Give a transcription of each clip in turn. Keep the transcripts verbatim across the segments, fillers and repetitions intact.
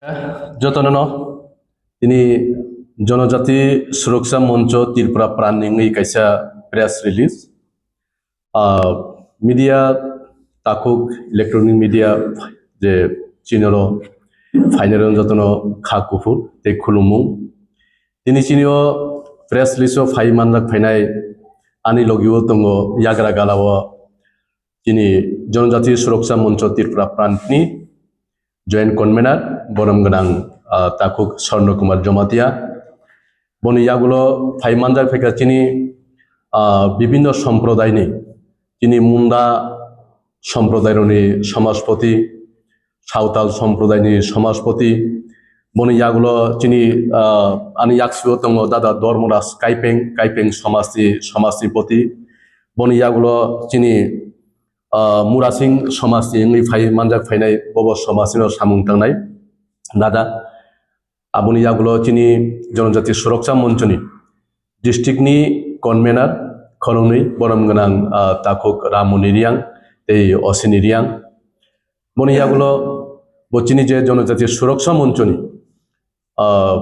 Jotono no tini Jonojati Suroksha Moncho Tripura Pran ni wngwi kaisa press release. Ah, media takhuk electronic media je chinoro phainai rok jotono kha kuphur tei khulumung. Tini chini o press release o phai manjak phainai ani logi o tongo yagra gala o chini Jonojati Suroksha Moncho Tripura Prant ni Joint Convener, borom gwnang, ah, takhuk Swarno Kumar Jomatia. Boni yagulo phai manjak phaikha chini, ah, bibinno somprodaini, chini Munda somprodairokni somaspoti, Sawtal somprodaini somaspoti. Boni yagulo chini, ah, ani yaksio tongo Dada Dharmaraj Kaipeng, Kaipeng somajni, somajni poti. Boni yagulo chini ah, Murasing somajni wngwi phai manjak phainai, bobo somajni no samung tangnai dada. Aboni yagulo chini Jonojati Suroksha Monchoni district ni convener khoroknwi borom gwnang, ah, takhuk Ramoni Riang tei Osini Riang. Boni yagulo bo chini je Jonojati Suroksha Monchoni, ah,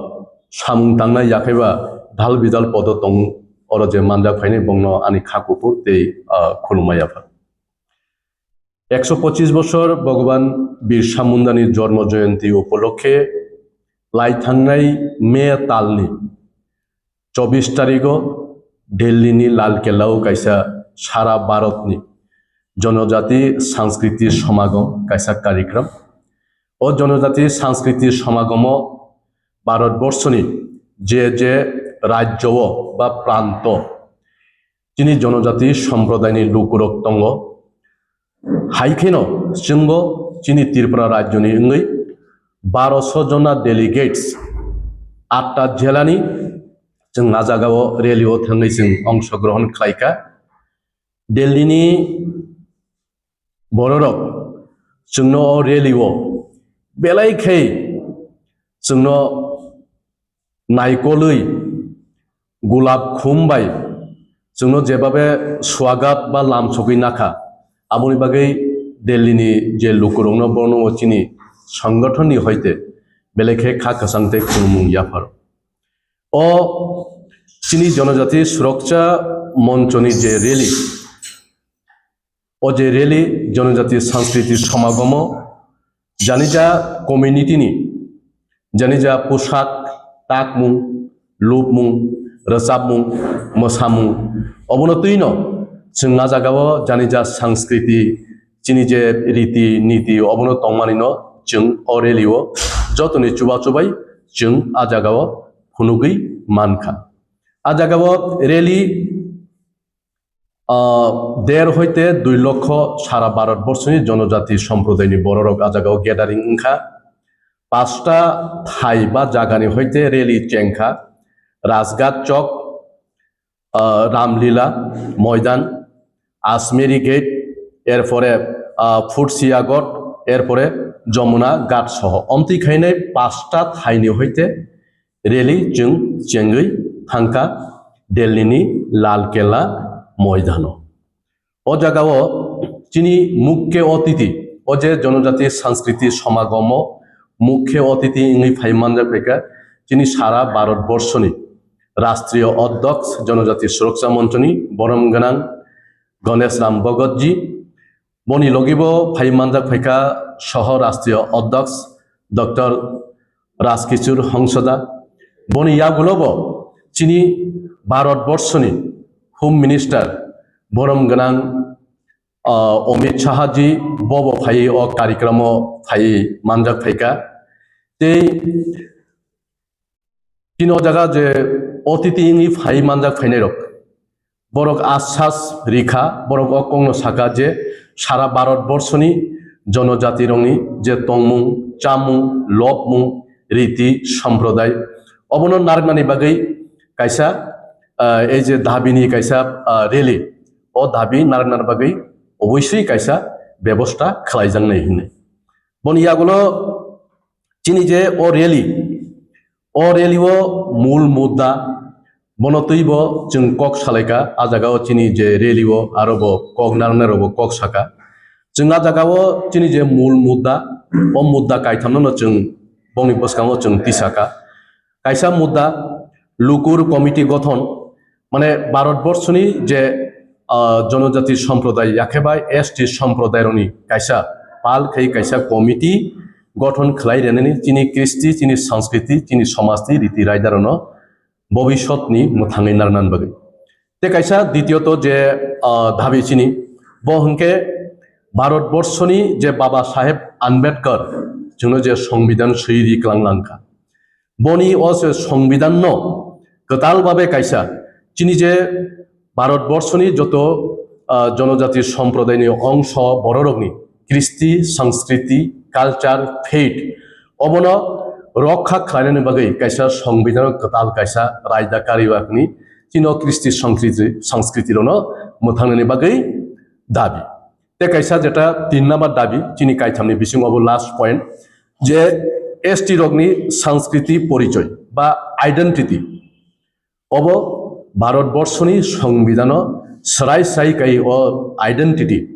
samung tangnai yakhaiba dal bidal podo tong oro je manjak phainai bongno ani kha kuphur tei, ah, khulumma yaphar. Ekso pochis bochor Bhagwan Birsa Mundani jormo joyonti upolokhe lai thangnai May talni chobis tarigo Delhi ni Lal Kella o kaisa sara Bharat ni Jonojati Sanskriti Samagam kaisa karikram. O Jonojati Sanskriti Samagomo Bharat Borshoni je je rajyo o ba pranto chini Jonojati somprodaini lukurok tongo. Hai kheno chwngbo chini Tripura rajyoni wngwi baroso jona delegates atta jelani chwng a jagao rally o thangwi chwng ongshogrohon khlaikha. Delhi ni bororok chwngno o rally o belai khe chwngno naikolwi gulab khum bai chwngno jebabe swagat ba lamsogwi nakha, aboni bagwi Delhi ni je lukurokno bono chini songothon ni hoite belai khe kha kwchang tei khulumung yapharo. O chini Jonojati Suroksha Monchoni je rally, o je rally Jonojati Sanskriti Samagomo janija community ni janija pusak, takmung, lubmung, rwchapmung, mwsamung, obono twino chwng a jagao janija sanskriti chini je riti niti obono tongmani no chwng o rally o jotoni chuba chubai chwng a jagao phunugwi mankha. A jagao rally ah, der hoite dui lokho sara Bharat borshoni Jonojati somprodaini bororok a jagao gathering wngkha. Pasta thai ba jagani hoite rally chengkha. Rajghat Chowk, ah, Ramlila Moidan, Asmeri Gate, erpore, ah, Phutsia Ghat, erpore Jamuna Ghat soho. Omtwi khainai pasta thaini hoite rally chwng chengwi thangkha Delhi ni Lal Kella moidano. O jagao chini mukhe otiti, o je Jonojati Sanskriti Samagomo mukhe otiti wngwi phai manjak phaikha chini sara Bharat borshoni Rashtriya Adhyaksh Jonojati Suroksha Monchoni borom gwnang Ganesh Ram Bhagatji, boni logibo phai manjak phaikha Soho Rashtriya Adhyaksh Doctor Rajkishore Hansda. Boni yagulobo chini Bharat borshoni Home Minister borom gwnang, ah, Amit Shah ji bobo phai o karikromo phai manjak phaikha. Tei chini o jaga je otiti wngwi phai manjak phainairok, borok asas rikha, borok o kokno saka je sara Bharat borshoni jonojatirokni je tongmung, chamung, lobmung, riti, somprodai, obono narwknani bagwi kaisa, ah, ei je dabini kaisa, ah, rally, o dabi narwknani bagwi oboisoi kaisa bebosta khlaijaknai hinwi. Boni yagulo chini je o rally, o rally o mul mudda, bono twibo chwng kok salaikha, a jaga o chini je rally o aro bo kok narwknai rok bo kok saka. Chwng a jaga o chini je mul mudda, o mudda kaithamno no chwng bongni bwskango chwng tisaka. Kaisa mudda, lukur committee gothon, mane Bharatborshoni je, ah, jonojati somproday yakhe bai S T somprodayrokni kaisa pal khai kaisa committee gothon khlai rwnani chini kristi, chini sanskriti, chini somajni riti raidarokno bobisotni mwthangwi narwknani bagwi. Tei kaisa ditiyot je, ah, dabi chini, bo hwnkhe Bharatborshoni je Baba Saheb Ambedkar chwngno je Songbidan swiwi kwlang langkha. Boni o se Songbidanno kwtal babe kaisa chini je Bharatborshoni joto, ah, jonojati somprodaini ongso bororokni kristi, sanskriti, culture, faith obono rokha khlainani bagwi kaisa Songbidan kwtal kaisa raida kariwakni chino kristi, sanskriti, sanskriti rono mwthangnani bagwi dabi. Tei kaisa jeta tin number dabi, chini kaithamni bisingo obo last point, je S T rokni sanskriti porichoy ba identity, obo Bharatborshoni Songbidanno srai srai kai o identity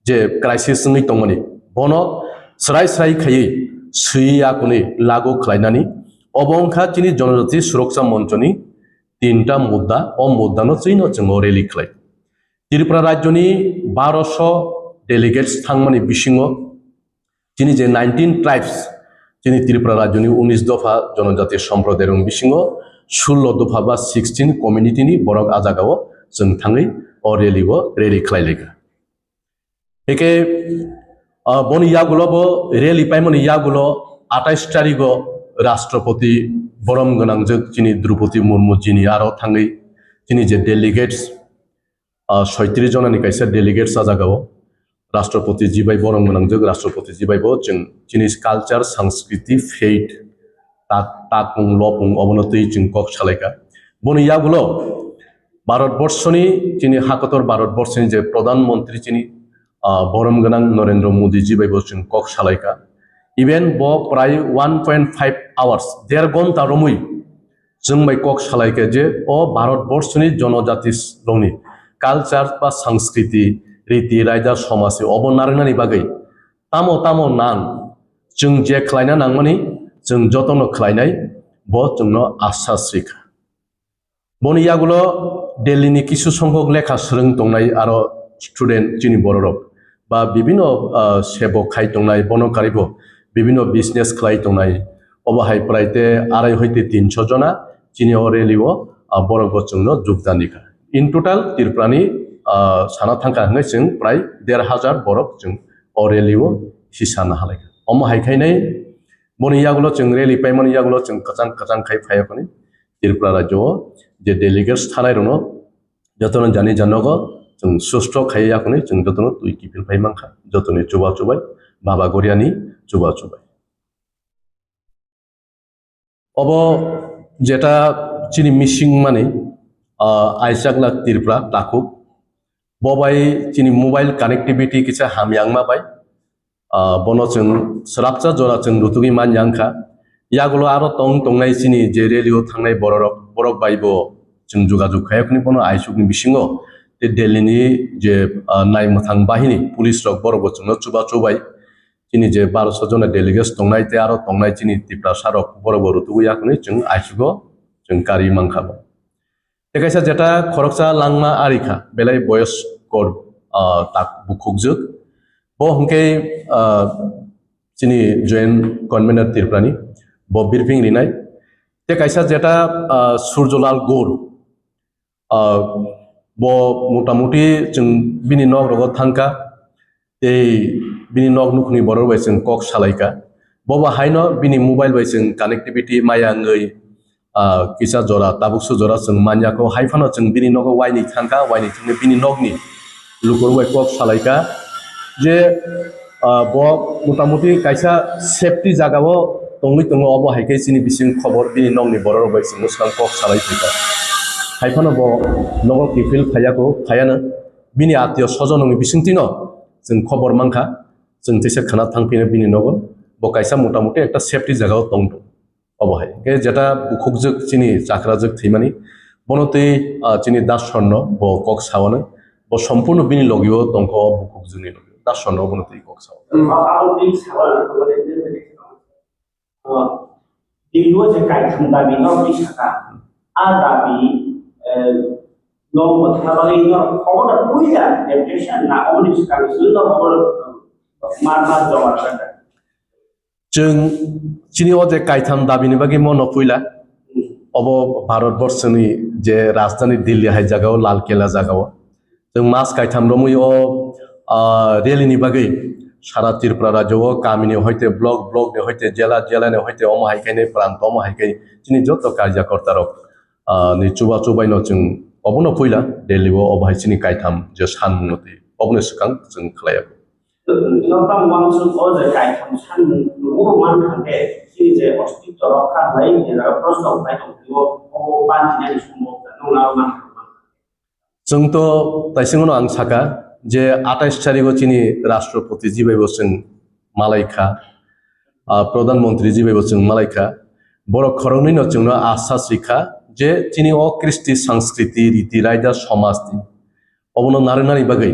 je crisis wngwi tongmani, bono srai srai khaiwi swiwi yakuni lagu khlainani, obo wngkha chini Jonojati Suroksa Monchoni tinta mudda, o muddano chwino chwng o rally khlai. Tripura rajyoni baroso delegates thangmani bisingo chini je nineteen tribes, chini Tripura rajyoni unis dopha jonojati somprodayrokni bisingo sullo dopha ba sixteen community ni borok a jagao chwng thangwi o rally o rally khlai laikha. Eke, ah, boni yagulo bo rally paimani yagulo atais tarigo Rashtrapati borom gwnangjak chini Droupadi Murmu jini aro thangwi chini je delegates, ah, soitris jonani kaisa delegates a jagao Rashtrapati ji bai borom gwnangjak, Rashtrapati ji bai bo chwng chini culture, sanskriti, faith, tak-, takung, lopung obono twi chwng kok salaikha. Boni yagulo Bharatborshoni, chini hakotor Bharatborshoni je Pradhan Mantri chini, ah, borom gwnang Narendra Modi ji bai bo chwng kok salaikha. Even bo prai one point five hours, der gonta romwi chwng bai kok salaikha je o Bharatborshoni jonojati rokni culture ba sanskriti, riti, raida, somaj obo narwknani bagwi tamo tamo nang chwng je khlaina nangmani chwng jotono khlainai bo chwngno asas rikha. Boni yagulo Delhi ni kisu songhok lekha swrwng tongnai aro student chini bororok ba bibino, ah, sebok khai tongnai bono karibo bibino business khlai tongnai obo hai prai te arai hoite tinso jona chini o rally o, ah, borok bo chwngno jogdan rikha. In total Tripura ni, ah, sana thangkha hwnwi chwng prai der hajar borok chwng o rally o hisa nahalaikha. Omo hai khainai boni yagulo chwng rally paimani yagulo chwng kwchang kwchang khai phaiya khoni Tripura rajyo o je delegates thanai rokno jotono jani janogo chwng susto khai ya khoni chwng jotono twi kiphil phai mankha jotoni chuba chubai baba goriani chuba chubai. Obo jeta chini missing mani, ah, Aichakla Tripura takhuk. Bo bai chini mobile connectivity kisa hamyangma bai, ah, bono chwng swrapsa jora chwng rutugwi manya wngkha. Yagulo aro tong tongnai chini je rally o thangnai bororok, borok bai bo chwng jogajog khai khoni bono aisukni bisingo. Tei Delhi ni je, ah, naimwthang bahini police rok borok bo chwngno chuba chubai. Chini je baroso jona delegates tongnai tei aro tongnai chini Tiprasa rok borok bo rutugwi ya khwnwi chwng aisugo chwng kari mankha bo. Tei kaisa jeta khoroksa langma arikha belai boyos kor, ah, tak bukhukjwk. Bo hwnkhe, ah, chini joint convener Tripurani bo birphing rinai. Tei kaisa jeta, ah, Surjolal Gour. Ah, bo motamuti chwng bini nok rogo thangkha, tei bini nok nukhungni borok bai chwng kok salaikha. Bo bo haino bini mobile bai chwng connectivity maya wngwi, ah, kisa jora, tabuksu jora chwng manya kho. Hai phano chwng bini nogo waini thangkha, waini thangwi bini nokni lukurok bai kok salaikha je, ah, bo motamuti kaisa safety jagao tongwi tongo, obo hai khe chini bising khobor bini nokni borok rok bai chwng mwswkang kok salai phaikha. Hai phano bo nogo kiphil phaiya kho, phaiya no bini atio sojon ni bisingtwi no chwng khobor mankha, chwng teisa khna thang phino bini nogo, bo kaisa motamuti ekta safety jagao tong tongo. Obo hai khe jeta bukhukjwk chini chakrajwk thwimani, bono twi, ah, chini Dasonno bo kok sawano, bo sompurno bini logio tongkha o bukhukjwkni logio, Dasonno bono twi kok sao. Hmm. Ah, ah, bini sawano, ah, Tini o je kaitham dabi no twi saka, a dabi, eh, no mwthangna bagwi no obono puila deputation na oboni swkang chwng no obono ma, ma jawab rwkha. Chwng chini o je kaitham dabini bagwi mo no puila, obo Bharat borshoni je rajdhani Delhi hai jagao, Lal Kela jagao. Chwng mas kaitham romwi o, ah, rally ni bagwi sara Tripura rajyo o kamini hoite block, block ni hoite jela, jela ni hoite omo hai khe ni pranto omo hai khe chini joto karyakorta rok, ah, ni chuba chubai no chwng obono puila Delhi o obo hai chini kaitham je san no twi obono swkang chwng khlai ya. Noktam wansuk o je kaitham san nugo man kha khe chini je ostitto rokha hlai je proshno khlai tong phio obo ban chinani sombhob nang nang man kha. Chwng to taisingono ang saka je atais tarigo chini Rashtrapati ji bai bo chwng malai kha, ah, Pradhan Mantri ji bai bo chwng malai kha, borok khoroknwi no chwngno asha si kha je chini o kristi sanskriti riti raida somaj ni obono narwknani bagwi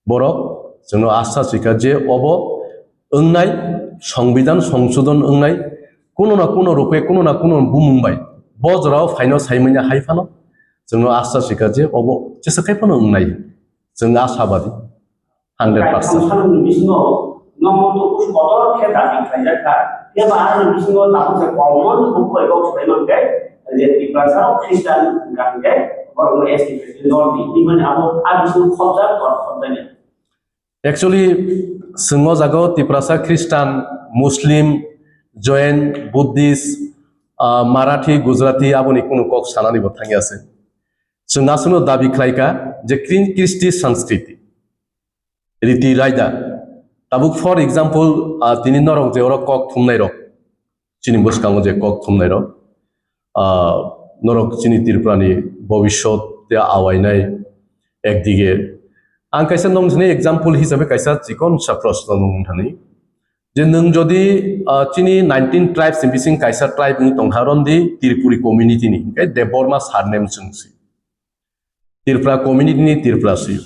borok chwngno asha si kha je obo wngnai, songbidan songsodon wngnai, kuno na kuno rupe, kuno na kuno bumung bai bo jorao phaino sai manya hai phano chwngno asha si kha je obo jesa khai phano wngnai, chwng ashabadi hundred percent. Kaitham salni bisingo nomo to kusu kotor khe dabi khlaijak kha, phiya ba ani bisingo tabuk je common buku bai kok swlai man khe je Tiprasa rok Christian hwnkha hwnkhe borok no S T president dol di hinmani abo a bisingo khobjak or khobjakya. Actually, chwng o jaga o Tiprasa, Christian, Muslim, Jain, Buddhist, ah, Marathi, Gujarati aboni kunu kok sanani bo thangya se. Chwng aswkno dabi khlai kha je Kri-, Kristi Sanskriti, riti raida. Tabuk, for example, ah, tini norok je oro kok thumnai rok, chini bwskango je kok thumnai rok, ah, norok chini Tripura ni bobiswt te awainai ekdige. Ang kaisa nong sini example hisabe kaisa chikon sa proshno nung thani. Je nwng jodi, ah, chini nineteen tribes ni bising kaisa tribe wng tongkha, ron di Tripuri community ni, hingke Debbarma surname chwng si. Tripura community ni Tripura si.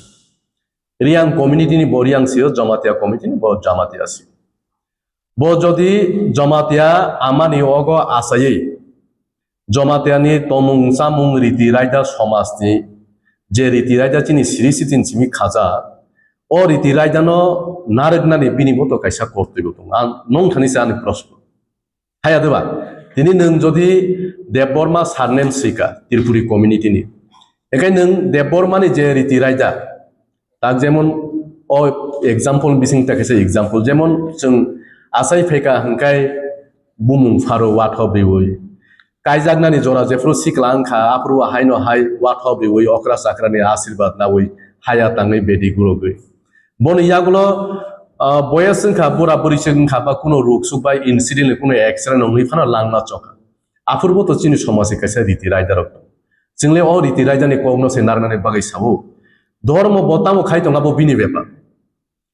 Riang community ni bo Riang si, Jamatia community ni bo Jamatia si. Bo jodi Jamatia amani ogo asaywi, Jamatia ni tomung chamung riti raida somaj ni je riti raida chini siri sitin simi khaja, o riti raida no narwknani bini bo to kaisa kortoi bo tongo. Ang nong thani se ani proshno. Haya de ba? Tini nwng jodi Debbarma surname sika Tripuri community ni, ekai nwng Debbarma ni je riti raida, tak jemon o example bising ta kaisa example, jemon chwng asai phaika hwnkhe bumung pharo wathob riwi, kaijaknani jora jephru sikla wngkha, aphuru haino hai wathob riwi okra chakrani asirwad nawi haya tangwi bedi gurogwi. Boni yagulo, ah, boyas wngkha, bura buri se wngkha, ba kuno ruk suk bai incident le kuno accident wngwi phano langma chokha. Aphuru bo to chini somaj ni kaisa riti raida rok. Chwng le o riti raida ni kok no se narwknani bagwi sao. Dhormo bo tamo khai tongo abo bini bepar.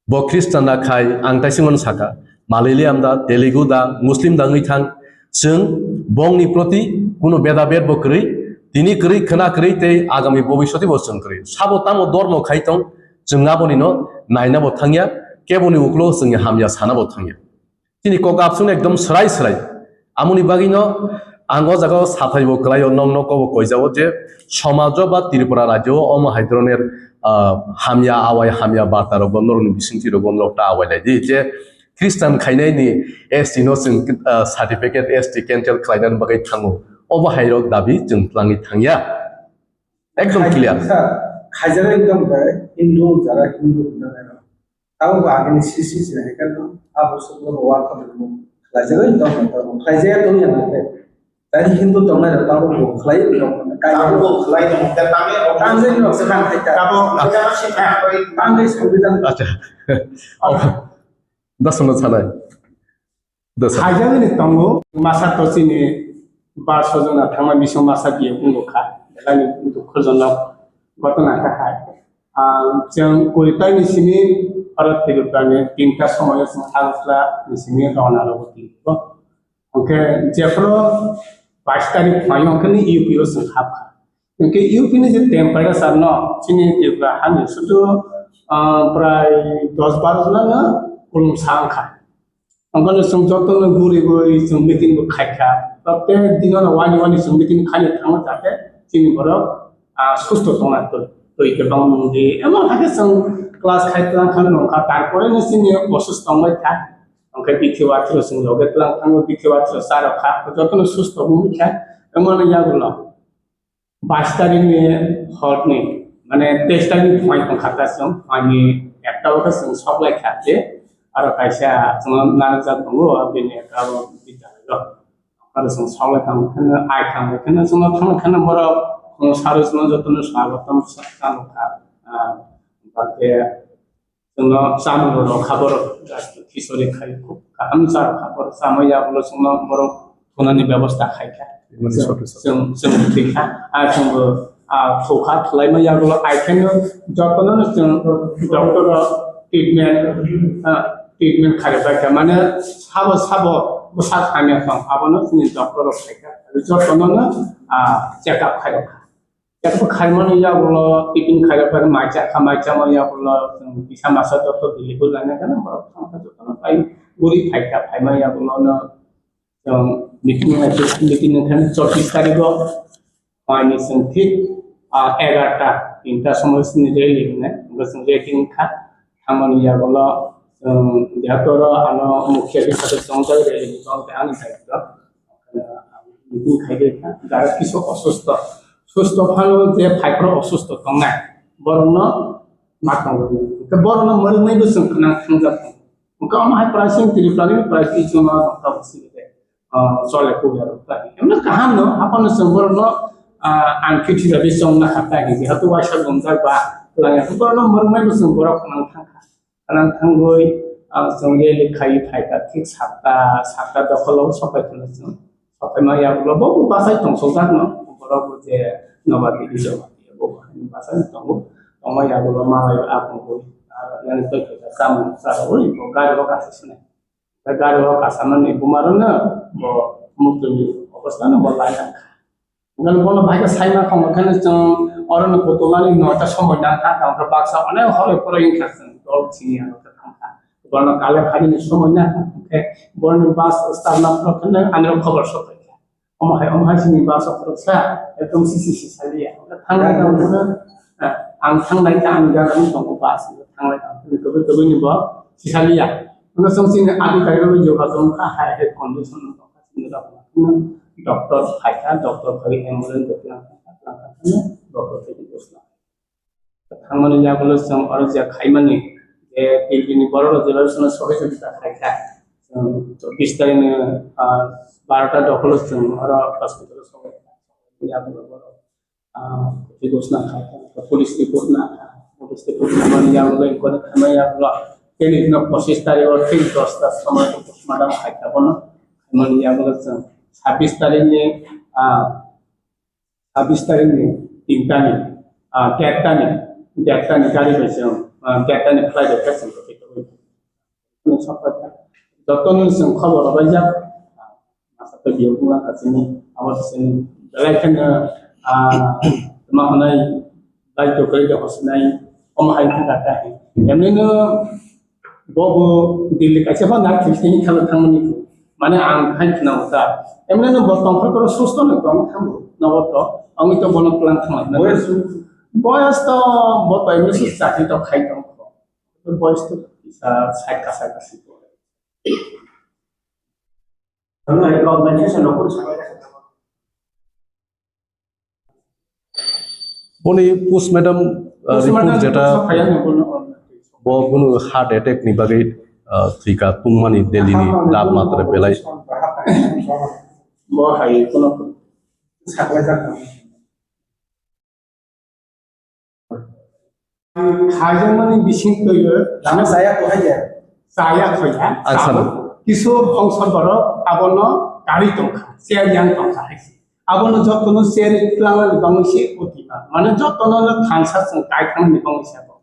Bo Khristan da khai, ang taisingo no saka, Malayalam da, Telugu da, Muslim da wngwi thang, chwng bongni proti kuno beda bed bo kwrwi, tini kwrwi, khwna kwrwi tei agami bobiswati bo chwng kwrwi. Sabo tamo dormo khai tong, chwng aboni no naina bo thangya, keboni uklo chwngni hamya sana bo thangya. Chini kok absung ekdom swrai swrai. Amoni bagwi no ang o jaga o sathai bo kwlai o, nong no kobo koijao je somajo ba Tripura rajyo o omo hai dhoroner, ah, hamya awai, hamya barta rok bo norok ni bisingtwi rok bo norok ta awai lai di je Khristan khainai ni S T no chwng, ah, certificate S T cancel khlainani bagwi thango. Obo hai rok dabi chwng twlangwi thangya. Ekdom clear. Sir, khaijak ekdom bai Hindu, jara Hindu hinwi Tabuk bo agini C C C hai khe no, abo sugo bo wa kha bo khlai jagwi tong kha, tong khlai jagwi tong ya nang khe. Tani Hindu tongnai rok tabuk bo khlai tong kha, kaitor bo khlai tong kha, tangwi rok swkang khai ta. Tangwi songbidan. Acha. Oh. Dasono sanai. Dasa. Khaijagwi ni tongo, masa to chini bar sojona thangma bising masa biye wngkha, belai ni dukhojonok ghotona kha hai. Ah, chwng kuri tai ni simi oro Tripura ni tinta somoyo chwng Agartala ni simi rona rogo twi. Hwnkhe jephru bais tarik phaio hwnkhe ni U P o chwng hapkha. Hwnkhe U P ni je temperature no chini Tripura hani sudu, ah, prai dos baro jona no kulum sa wngkha. Onkano chwng jotono guriwi chwng meeting bo khaikha. Protek dinono wani wani chwng meeting khaina thango, jate chini borok, ah, susto tongna twi, twi kwbang mungdi. Emon hakhe chwng class khai tlang kha nongkha, tarpore no chini osusto tongbai kha. Onkhe bithi wathro chwng loge tlang thango, bithi wathro charok kha, jotono susto wngwi kha. Emon yagulo. Bais tarikni horni, mane teis tarikni phai tongkha ta chwng, phaini ekta o khe chwng sok lai kha je, aro kaisa chwngno narwkjak tongo, bini ekta o bidyaloi o. Aro chwng sok lai kha, omo kheno ai kha, omo kheno chwngno thang lai kheno borok, chwngno sarwi chwngno jotono swagotom sa-, sa nukha, ah, omo khe Chwngno chamung rok kha borok, khichori khai khub kaham cha rok kha borok, chamai yagulo chwngno borok thunani bebosta khai kha. Mani soto soto. Chwng, chwng thwi kha, a chwngbo, a, thokha, thwlaima yagulo ai khaino jotono no chwng doctor rok treatment, a, treatment khai bai kha. Mane sabo sabo bwsak hamya tong, abono chini doctor rok khai kha. Jotono no, a, check up khai rok kha. Ekbo khaimani yagulo tiffin khairok bai maicha kha, maicha ma yagulo chwng kisa masa joto dili bujana gana borok thangkha jotono pai guri phaikha, phaima yagulo no chwng meeting hai meeting wngkha chobbish tarikh o, phaini chwng thik, ah, egarta tinta somoi sini rally hwnwi, wngkha chwng rally wngkha. Thangmani yagulo chwng jehetu oro ano mukhiya hisabe chongjak rally ni chong tei ani daityo. Meeting khai de kha, jara kisu osusto. Susto phano je phaiphru osusto tongnai, borokno ma tongo. Hwnkhe borokno mwrwknai bo chwng khna thangjak tongo. Hwnkhe omo hai pricing Tripura ni pricing chwngno tabuk sini de, ah, chole kuya rok ta. Emno kaham no, haphano chwng borokno, ah, ang khithi jabi chongna kha ta hinwi. Jehetu waisa gomjak ba, twlangya borokno mwrwknai bo chwng borok khna thangkha. Khna thangwi, ah, chwng rally khai phaikha, thik satta, satta dokholo sopai khna chwng. Sopaima yagulo bo bachai tongsokjakno, borok bo je nobati bijobati bo bahai bachai tongo. Tongma yagulo malai apungwi, ah, yang twi khaikha chamung charwi bo gari o kasa sinai. Tei gari o kasamani bumarokno bo muktwi ni obostano bo lai tangkha. Hwnkhe bono bahai khe saima khamo khe chwng oro no kutulani noita somoi nang kha, hwnkhe baksa onek horo pore wngkha chwng dol sini ano khe thang kha. Bono kale phaini somoi nang kha, hwnkhe bono bus start na phano khe ani khobor sok kha. Omo hai, omo hai sini bus o khoroksa ekdom sisi si saliya. Hwnkhe thangnai tang phano, eh, ang thangnai kha ani gari wng tongo bus, thangnai tang phano kwbwi kwbwi ni bo si saliya. Hwnkhe chwng chini adhikarik rok jogajog wngkha, hai hai condition wngkha. Doctor phaikha, doctor phai ambulance bai tlang kha, tlang kha, doctor phai bwsla. Thangmani yagulo chwng oro je khaimani, je Delhi ni borok rok jora sono sohojogita khaikha. Chwng chobbish tarikh ni, ah, barota dokholo chwng oro hospital o sohojogita khaikha. Yagulo borok ah, khoti gosna kha, police report na kha, police report na mani yagulo, inkori khaima yagulo, tini no pochissh tarikh o thik dosta somoi postmortem khai kha bono, mani yagulo chwng sabbish tarikh ni, ah, sabbish tarikh ni tinta ni, ah, derta ni, derta ni gari bai chwng, ah, derta ni flight bai chwng. Jotono chwng khobor rwbaijak. Masa tei biyang wngna kha chini. Abo chwng belai kheno, ah, ma hwnwi bai dokhai dokhai sinai, omo hai wngkha kha. Emnino bobo Delhi kaisa pha nai thwngthwng khe thangmani. Mane ang hai khna uta. Emnino bo tongphai koro susto no tong thango. Nogo to. Ang to bono plan thangmani. Boyas? Boyas to bo to emni chakri to khai tong. Boyas to, ah, sai kasa kasi. Boni postmortem, uh, report jeta bo bono heart attack ni bagwi, uh, thwika tungmani Delhi ni lab matre belai. Bo hai kono saklai jak. Khaijakmani bising twiwi lama chaya kwlaiya. Chaya khaiya. Acha. Kisu bongso borok abono kari tongkha, chair yang tongkha hai se. Abono jotono chair twlangnani bangwi se oti ba. Mane jotono no thansa chwng kai thangnani bangwi se abo.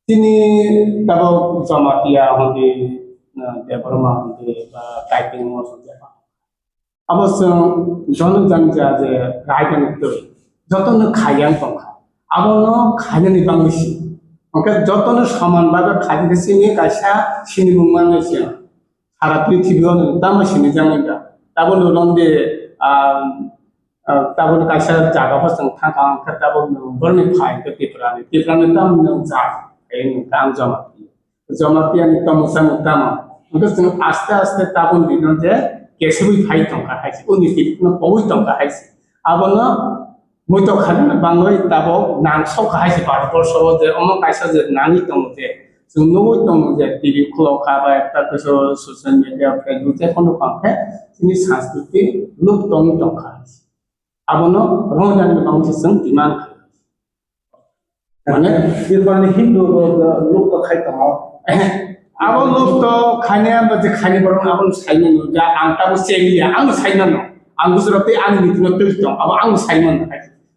Tini tabok Jamatia hondi, uh, Debbarma hondi, ba Taiping hondi. Abo chwng jono jani ja je raidani twi, jotono khaiyang tongkha. Abono khainani bangwi si. Hwnkhe jotono soman bhabe khaidi khe chini kaisa sinimung manwi se. Sara prithibi o nwng tamo sinijaknai da? Tabuk nwng de, ah, ah, tabuk kaisa jaga o chwng thang thang khe tabuk nwng borni phai khe Tiprani, Tiprani tamo nwng ja, ai nwng tamo Jamatia. Jamatia ni tamo chamo tamo. Hwnkhe chwng aste aste tabuk dino je kesibwi phai tongkha hai se, unni tip no pogwi tongkha hai se. Abono Muitok kha bangwi tabuk nang sok hai se Bharat borsho o je omo kaisa je nangwi tongo je, chwng nugwi tongo je T V khulok kha ba ekta kisu social media, Facebook je phano kha khe chini sanskriti luk tongwi tongkha. Abono rohornani bangwi se chwng demand kha. Mane Tiprani Hindu rok luk to khai tongo. Abo luk to khainai abo je khainai borok abono saimano ja ang tabuk cheliya ang saimano. Ang Gujarati ani niti no twi tong abo ang saimano.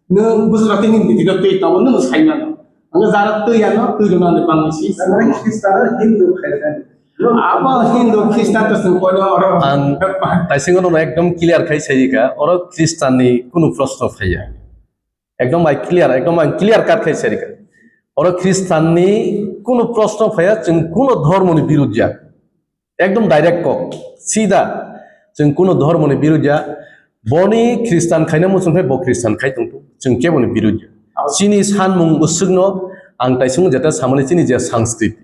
Nwng Gujaratini niti no twi tongo, nwng sai mano. Ang jara twi ano, twi rwna ni bangwi si. Ang Khristan Hindu khairokani. Abo Hindu Khristan to sung kono oro. Ang taisingo no ekdom clear khai sai ka, oro Khristan ni kunu proshno phaiya. Ekdom ai clear, ekdom ang clear cut khai sai ka. Oro Khristan ni kunu proshno phaiya, chwng kunu dhormo ni birudh ya. Ekdom direct kok, sida. Chwng kuno dhormo ni birudh ya. Boni Khristan khaina muchung khe bo Khristan khai tong thung. Chwng kebo ni birudh ya. Chini sanmung uswkno ang taisingo jeta samani chini je sanskriti.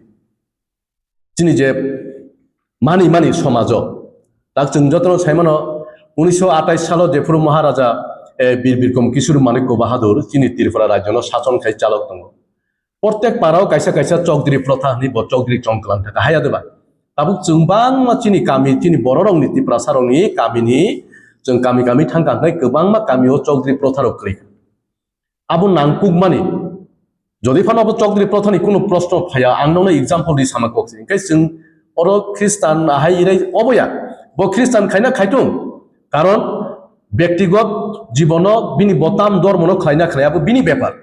Chini je mani mani somajo. Tak chwng jotono saimano unisho atais salo jephuru Maharaja, eh, Bir Birkom Kishore Manikya Bahadur chini Tripura rajyono sason khai chalok tongo. Protek parao kaisa kaisa chokdri protha hwnwi bo chokdri chongklang thaka haya deba. Tabuk chwng bangma chini kami, chini bororokni, Tiprasarokni kamini chwng kami kami thangkha hwnwi kwbangma kamio chokdri protharok kwrwi kha. Abo nangkukmani. Jodi phano abo chokdri prothani kunu proshno phaiya, ang nono example di sama kok se. Hwnkhe chwng oro Khristan ahai irai obo ya. Bo Khristan khaina khaitung. Karon bektigot jibono bini botam dormono khlaina khlai abo bini bepar.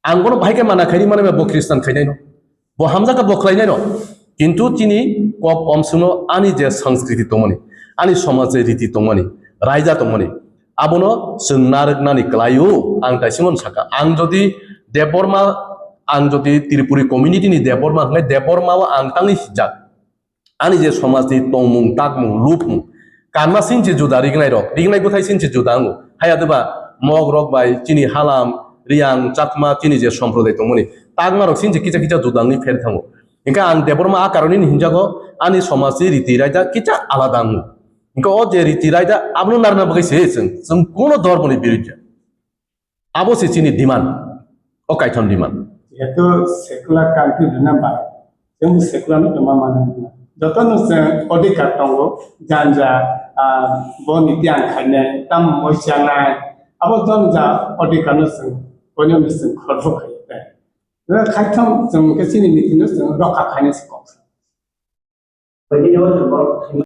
Ang bono bahai khe mana khairi mano ba bo Khristan khainai no. Bo hamjak khe bo khlainai no. Kintu chini kok omswngno ani je sanskriti tongmani, ani somaj je riti tongmani, raida tongmani, abono chwng narwknani kwlaio ang taisingo sakha. Ang jodi Debbarma, ang jodi Tripuri community ni Debbarma hwnkhe Debbarma o ang tangwi sijak. Ani je somajni tongmung, takmung, lupmung, kanma sinchi juda, rignai rok, rignai bwthai sinchi juda wngo. Haya deba Mog rok bai chini Halam, Riang, Chakma chini je somproday tongmani, takma rok sinchi kicha kicha juda wngwi pher thango. Hingkhe ang Debbarma a karonini hinjago ani somajni riti raida kicha alada wngo. Hingkhe o je riti raida abono narwkna bagwi se chwng, chwng kuno dhormoni birudh ya. Abo se chini demand, o kaitham demand. Jehetu secular country rwna bai, chwng secular no tongma mano. Joto no chwng odhikar tongo, janja, ah, bo niti ang khainai, tam moi chanai, abo janja odhikar no chwng, koino no chwng khorbo khai. Kaitham chwng khe chini niti no chwng rokha khainai se kok.